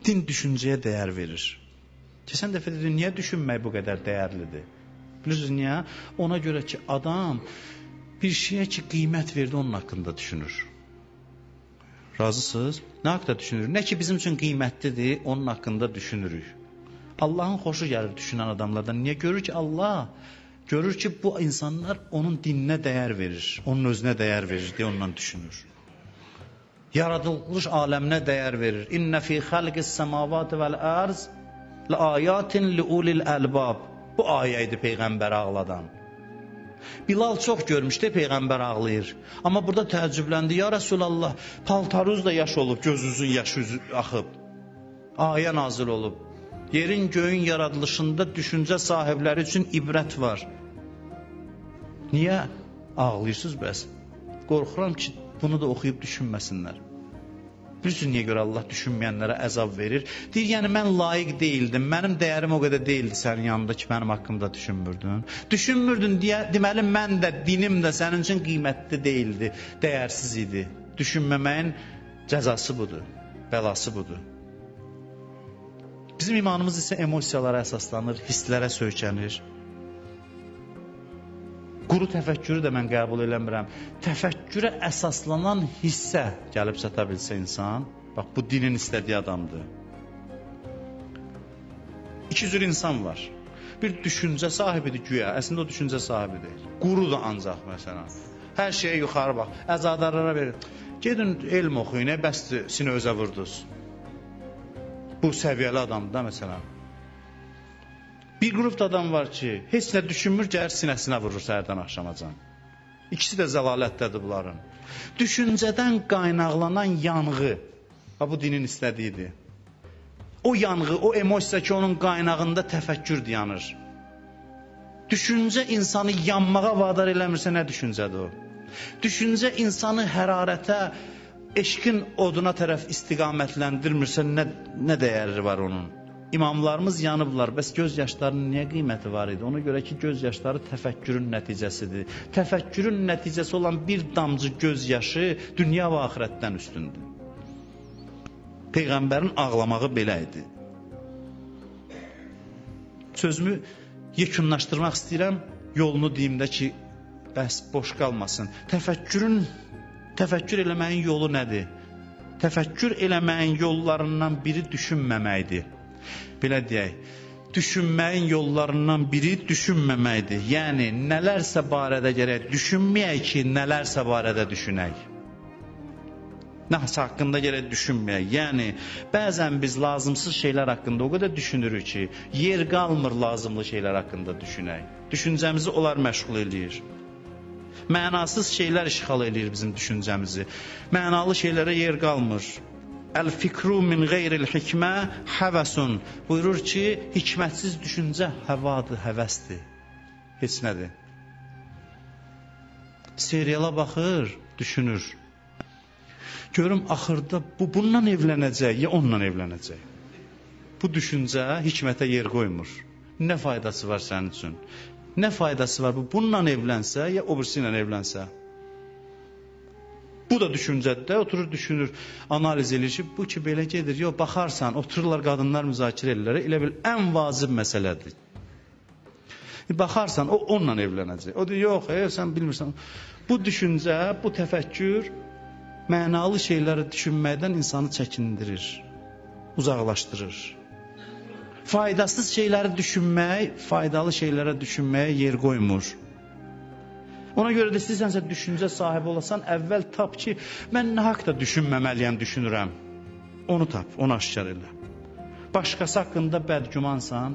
Din düşüncəyə dəyər verir. Keçən dəfə dedim, niyə düşünmək bu qədər dəyərlidir? Bilirsiniz niyə? Ona görə ki, adam bir şeyə ki, qiymət verdi, onun haqqında düşünür. Razısınız? Nə haqqda düşünür? Nə ki, bizim üçün qiymətlidir, onun haqqında düşünürük. Allahın xoşu gəlir düşünən adamlardan. Niyə? Görür ki, Allah görür ki, bu insanlar onun dininə dəyər verir, onun özünə dəyər verir deyə ondan düşünür. Yaradılmış aləminə dəyər verir. İnnə fi xalqis səmavati vəl ərz ləayatin liulil əlbab. Bu ayə idi Peyğəmbər ağladan. Bilal çox görmüşdü, Peyğəmbər ağlayır. Amma burada təəccübləndi. Ya Rəsulallah, paltarınız da yaş olub, gözünüzün yaşı axıb. Ayə nazil olub. Yerin göyün yaradılışında düşüncə sahibləri üçün ibrət var. Niyə ağlayırsınız bəs? Qorxuram ki, bunu da oxuyub düşünməsinlər. Bilirsiniz niyə görə Allah düşünməyənlərə əzab verir? Deyir, yəni mən layiq deyildim, mənim dəyərim o qədər deyildi sənin yanında ki, mənim haqqımda düşünmürdün. Düşünmürdün deyə, deməli mən də, dinim də sənin üçün qiymətli deyildi, dəyərsiz idi. Düşünməməyin cəzası budur, bəlası budur. Bizim imanımız isə emosiyalara əsaslanır, hisslərə söykənir. Quru təfəkkürü də mən qəbul eləmirəm. Təfəkkürə əsaslanan hissə gəlib çata bilsə insan, bax bu dinin istədiyi adamdır. İki cür insan var. Bir düşüncə sahibidir güya, əslində o düşüncə sahibi deyil. Qurudur ancaq məsələn. Hər şeyə yuxarı bax, əzadarlara verir. Gedin elm oxuyun, bəsdir, sinə özə vurdunuz. Bu səviyyəli adamdır da məsələn. Bir qrup da adam var ki, heç nə düşünmür, gəlir sinəsinə vurur səhərdən axşamacan. İkisi də zəlalətdədir bunların. Düşüncədən qaynaqlanan yanğı, bu dinin istədiyidir. O yanğı, o emosiya ki, onun qaynağında təfəkkür dayanır. Düşüncə insanı yanmağa vadar eləmirsə, nə düşüncədir o? Düşüncə insanı hərarətə, eşqin oduna tərəf istiqamətləndirmirsə, nə dəyəri var onun? İmamlarımız yanıblar, bəs göz yaşlarının niyə qiyməti var idi? Ona görə ki, göz yaşları təfəkkürün nəticəsidir. Təfəkkürün nəticəsi olan bir damcı göz yaşı dünya və axirətdən üstündür. Peyğəmbərin ağlamağı belə idi. Sözümü yekunlaşdırmaq istəyirəm, yolunu deyim də ki, bəs boş qalmasın. Təfəkkür eləməyin yolu nədir? Təfəkkür eləməyin yollarından biri düşünməməkdir. Belə deyək, düşünməyin yollarından biri düşünməməkdir. Yəni, nələrsə barədə gərək düşünməyək ki, nələrsə barədə düşünək. Nəsə haqqında gərək düşünməyək. Yəni, bəzən biz lazımsız şeylər haqqında o qədər düşünürük ki, yer qalmır lazımlı şeylər haqqında düşünək. Düşüncəmizi onlar məşğul eləyir. Mənasız şeylər işğal eləyir bizim düşüncəmizi. Mənalı şeylərə yer qalmır. Əl-fikru min qeyril hikmə həvəsun. Buyurur ki, hikmətsiz düşüncə həvadır, həvəsdir. Heç nədir. Seriala baxır, düşünür. Görüm, axırda bu bununla evlənəcək, ya onunla evlənəcək. Bu düşüncə hikmətə yer qoymur. Nə faydası var sənin üçün? Nə faydası var bu bununla evlənsə, ya o birisi ilə evlənsə? Bu da düşüncədir də, oturur, düşünür, analiz eləyir ki, bu ki belə gedir. Yox, baxarsan, otururlar, qadınlar müzakirə edirlər, elə bil ən vacib məsələdir. Baxarsan, o onunla evlənəcək. O deyir, yox, sən bilmirsən. Bu düşüncə, bu təfəkkür mənalı şeyləri düşünməkdən insanı çəkindirir, uzaqlaşdırır. Faydasız şeyləri düşünmək, faydalı şeylərə düşünməyə yer qoymur. Ona görə də istəyirsənsə düşüncə sahibi olasan, əvvəl tap ki, mən nə haqda düşünməməliyəm, düşünürəm. Onu tap, onu aşkar elə. Başqası haqqında bədgümansan,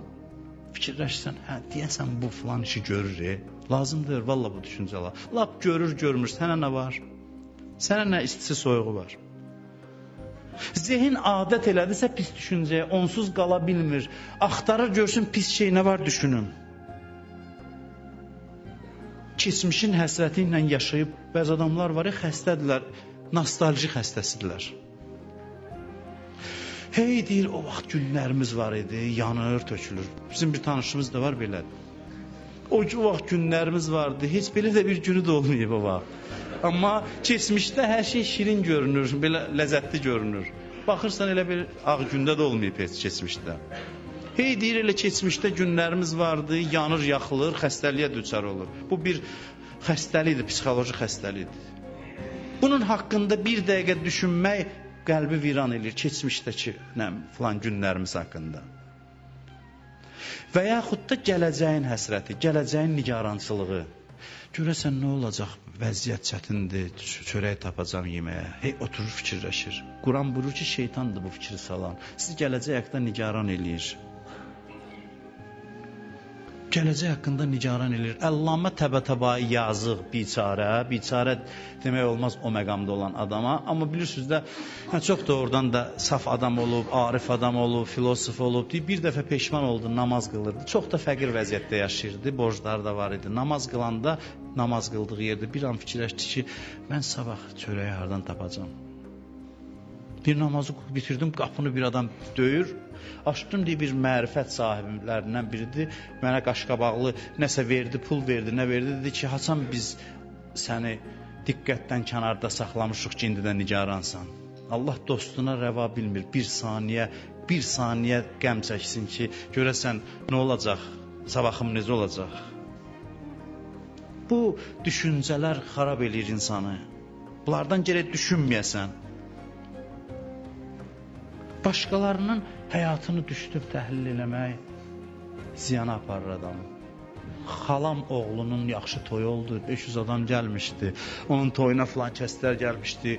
fikirləşsən, hə, deyəsən bu filan işi görür, lazımdır, valla bu düşüncə. Lap görür, görmür, sənə nə var? Sənə nə istisi soyuğu var? Zehin adət elədisə pis düşüncəyə, onsuz qala bilmir. Axtarır, görsün pis şey nə var düşünüm. Keçmişin həsrəti ilə yaşayıb, bəzi adamlar var ya, xəstədirlər, nostalji xəstəsidirlər. Hey, deyir, o vaxt günlərimiz var idi, yanır, tökülür. Bizim bir tanışımız da var belə. O vaxt günlərimiz vardı, heç belə də bir günü də olmayıb o vaxt. Amma keçmişdə hər şey şirin görünür, belə ləzzətli görünür. Baxırsan elə bir ağ gündə də olmayıb heç keçmişdə. Hey deyir elə keçmişdə günlərimiz vardı, yanır, yaxılır, xəstəliyə düçar olur. Bu bir xəstəlikdir, psixoloji xəstəlikdir. Bunun haqqında bir dəqiqə düşünmək qəlbi viran eləyir keçmişdəki nə filan günlərimiz haqqında. Və yaxud da gələcəyin həsrəti, gələcəyin nigarançılığı. Görəsən nə olacaq? Vəziyyət çətindir, çörək tapacam yeməyə. Hey oturur fikirləşir. Quran buyurur ki, şeytandır bu fikri salan. Sizi gələcək haqqında nigaran eləyir. Gələcək haqqında nigaran eləyir. Əllamə Təbətəbai yazıq, biçarə, biçarə demək olmaz o məqamda olan adama. Amma bilirsiniz də, yəni çox da oradan da saf adam olub, arif adam olub, filosof olub. Bir dəfə peşman oldu, namaz qılırdı. Çox da fəqir vəziyyətdə yaşayırdı, borcları da var idi. Namaz qılanda, namaz qıldığı yerdə bir an fikirləşdi ki, mən sabah çörəyi hardan tapacam? Bir namazı bitirdim, qapını bir adam döyür. Açdım deyə bir mərifət sahiblərindən biridir. Mənə qaşqabaqlı nəsə verdi, pul verdi, nə verdi. Dedi ki, haçan biz səni diqqətdən kənarda saxlamışıq ki, indidən nigaransan. Allah dostuna rəva bilmir. Bir saniyə qəm çəksin ki, görəsən nə olacaq, sabahım necə olacaq. Bu düşüncələr xarab eləyir insanı. Bunlardan gərək düşünməyəsən. Başqalarının həyatını düşünüb təhlil eləmək ziyana aparır adamı. Xalam oğlunun yaxşı toyu oldu, 500 adam gəlmişdi. Onun toyuna filan kəslər gəlmişdi.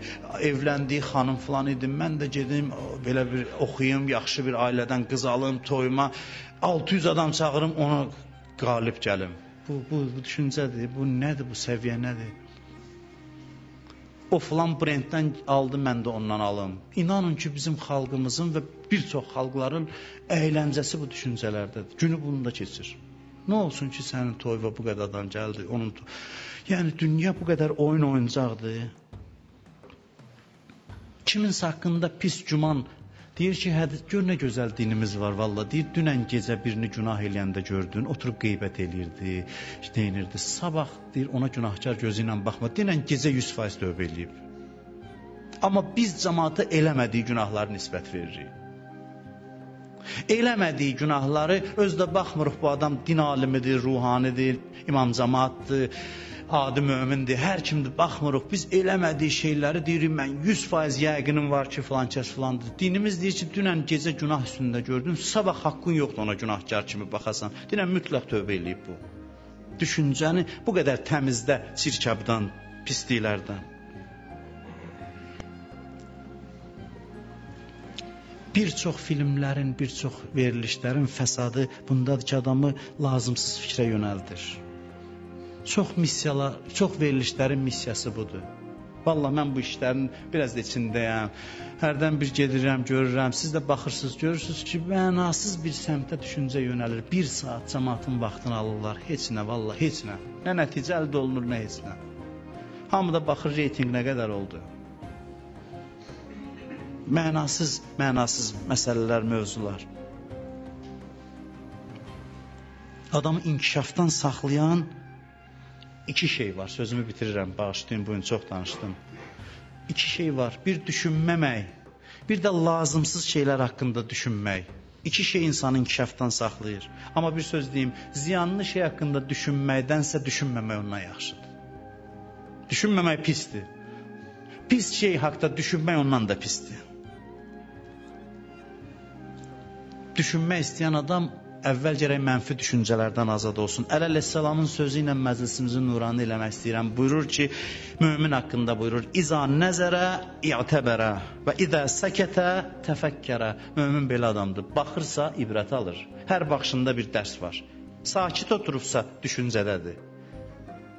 Evləndiyi xanım filan idi. Mən də gedim belə bir oxuyum, yaxşı bir ailədən qız alım toyuma. 600 adam çağırım, ona qalib gəlim. Bu düşüncədir, bu nədir, bu səviyyə nədir? O filan brenddən aldı, mən də ondan alım. İnanın ki, bizim xalqımızın və bir çox xalqların əyləncəsi bu düşüncələrdədir. Günü bununla keçir. Nə olsun ki, sənin toyva bu qədər adam gəldi, onun Yəni dünya bu qədər oyun oyuncaqdır. Kiminsə haqqında pis güman deyir ki, hədis, gör nə gözəl dinimiz var valla. Deyir, dünən gecə birini günah eləyəndə gördün, oturub qeybət eləyirdi, deyinirdi. Sabah deyir, ona günahkar gözü ilə baxma. Dünən gecə 100% tövbə eləyib. Amma biz cəmaata eləmədiyi günahları nisbət veririk. Eləmədiyi günahları özü də baxmırıq, bu adam din alimidir, ruhanidir, imam cəmaatdır, adi mömindir, hər kimdir, baxmırıq. Biz eləmədiyi şeyləri deyirik, mən 100% yəqinim var ki, filan kəs filandır. Dinimiz deyir ki, dünən gecə günah üstündə gördün, sabah haqqın yoxdur ona günahkar kimi baxasan. Dünən mütləq tövbə eləyib bu. Düşüncəni bu qədər təmizdə çirkabdan, pisliklərdən. Bir çox filmlərin, bir çox verilişlərin fəsadı bundadır ki, adamı lazımsız fikrə yönəldir. Çox missiyalar, çox verilişlərin missiyası budur. Vallahi mən bu işlərin biraz da içindəyəm. Hərdən bir gedirəm, görürəm. Siz də baxırsınız, görürsünüz ki, mənasız bir səmtə düşüncə yönəlir. Bir saat cəmaatın vaxtını alırlar. Heç nə, vallahi heç nə. Nə nəticə əldə olunur, nə heç nə. Hamı da baxır, reyting nə qədər oldu. Mənasız, mənasız məsələlər, mövzular. Adamı inkişafdan saxlayan iki şey var. Sözümü bitirirəm, bağışlayın, bugün çox danışdım. İki şey var. Bir, düşünməmək, bir də lazımsız şeylər haqqında düşünmək. İki şey insanı inkişafdan saxlayır. Amma bir söz deyim, ziyanlı şey haqqında düşünməkdənsə düşünməmək ondan yaxşıdır. Düşünməmək pisdir. Pis şey haqda düşünmək ondan da pisdir. Düşünmək istəyən adam əvvəl gərək mənfi düşüncələrdən azad olsun. Əli əleyhissalamın sözü ilə məclisimizi nurani eləmək istəyirəm. Buyurur ki, mömin haqqında buyurur: İza nəzərə i'təbərə və idə səkətə təfəkkərə. Mömin belə adamdır. Baxırsa ibrət alır. Hər baxışında bir dərs var. Sakit oturubsa düşüncədədir.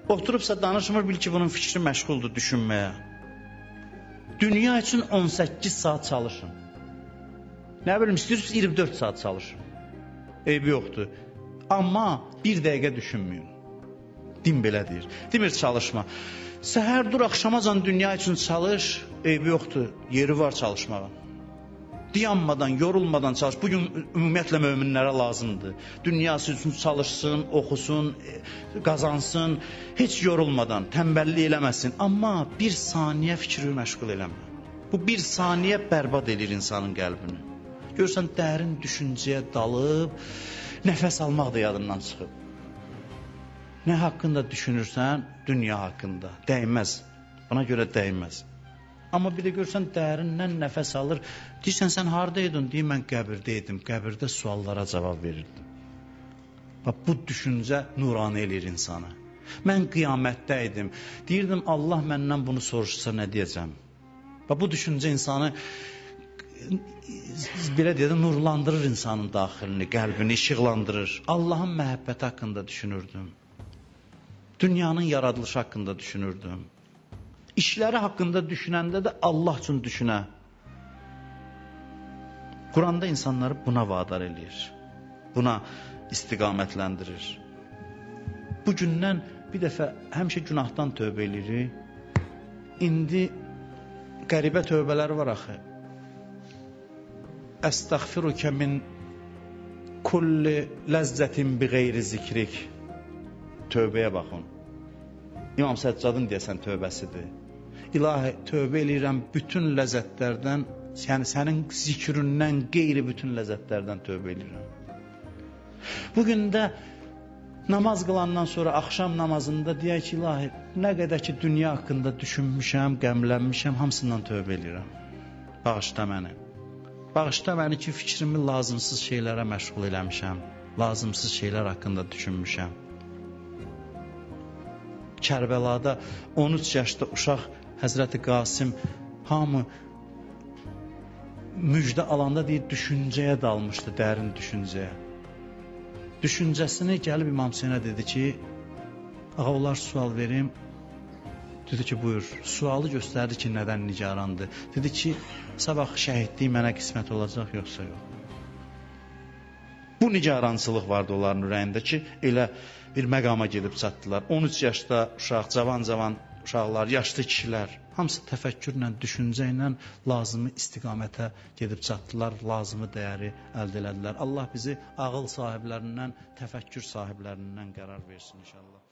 Oturubsa danışmır, bil ki, bunun fikri məşğuldur düşünməyə. Dünya üçün 18 saat çalışın. Nə bilim, istəyirsiniz 24 saat çalışın. Eybi yoxdur. Amma bir dəqiqə düşünməyin. Din belə deyir. Demir çalışma. Səhər dur, axşamacan dünya üçün çalış, eybi yoxdur. Yeri var çalışmağın. Dayanmadan, yorulmadan çalış. Bugün ümumiyyətlə möminlərə lazımdır. Dünyası üçün çalışsın, oxusun, qazansın, heç yorulmadan, tənbəllik eləməsin. Amma bir saniyə fikri məşğul eləmə. Bu bir saniyə bərbad eləyir insanın qəlbini. Görürsən, dərin düşüncəyə dalıb, nəfəs almaq da yadından çıxıb. Nə haqqında düşünürsən? Dünya haqqında. Dəyməz. Buna görə dəyməz. Amma bir də görürsən, dərindən nəfəs alır. Deyirsən, sən haradaydın? Deyir, mən qəbirdə idim. Qəbirdə suallara cavab verirdim. Bax, bu düşüncə nurani eləyir insanı. Mən qiyamətdə idim. Deyirdim, Allah məndən bunu soruşsa nə deyəcəm? Bax, bu düşüncə insanı, belə deyək də, nurlandırır insanın daxilini, qəlbini işıqlandırır. Allahın məhəbbəti haqqında düşünürdüm. Dünyanın yaradılışı haqqında düşünürdüm. İşləri haqqında düşünəndə də Allah üçün düşünə. Quranda insanları buna vadar eləyir. Buna istiqamətləndirir. Bu gündən bir dəfə həmişə günahdan tövbə eləyirik. İndi qəribə tövbələr var axı. Əstəğfirukə min kulli ləzzətin bi qeyri zikrik. Tövbəyə baxın. İmam Səccadın deyəsən tövbəsidir. İlahi, tövbə eləyirəm bütün ləzzətlərdən, yəni sənin zikründən qeyri bütün ləzzətlərdən tövbə eləyirəm. Bugün də namaz qılandan sonra axşam namazında deyək ki, ilahi, nə qədər ki dünya haqqında düşünmüşəm, qəmlənmişəm, hamısından tövbə eləyirəm. Bağışla məni. Bağışla məni ki, fikrimi lazımsız şeylərə məşğul eləmişəm, lazımsız şeylər haqqında düşünmüşəm. Kərbəlada 13 yaşda uşaq Həzrəti Qasım hamı müjdə alanda deyir, düşüncəyə dalmışdı, dərin düşüncəyə. Düşüncəsini gəlib İmam Hüseynə dedi ki, ağa, olar sual verim? Dedi ki, buyur. Sualı göstərdi ki, nədən nigarandır. Dedi ki, sabah şəhidlik mənə qismət olacaq, yoxsa yox. Bu nigarançılıq vardı onların ürəyində ki, elə bir məqama gedib çatdılar. 13 yaşda uşaq, cavan-cavan uşaqlar, yaşlı kişilər, hamısı təfəkkürlə, düşüncə ilə lazımı istiqamətə gedib çatdılar, lazımı dəyəri əldə elədilər. Allah bizi ağıl sahiblərindən, təfəkkür sahiblərindən qərar versin inşallah.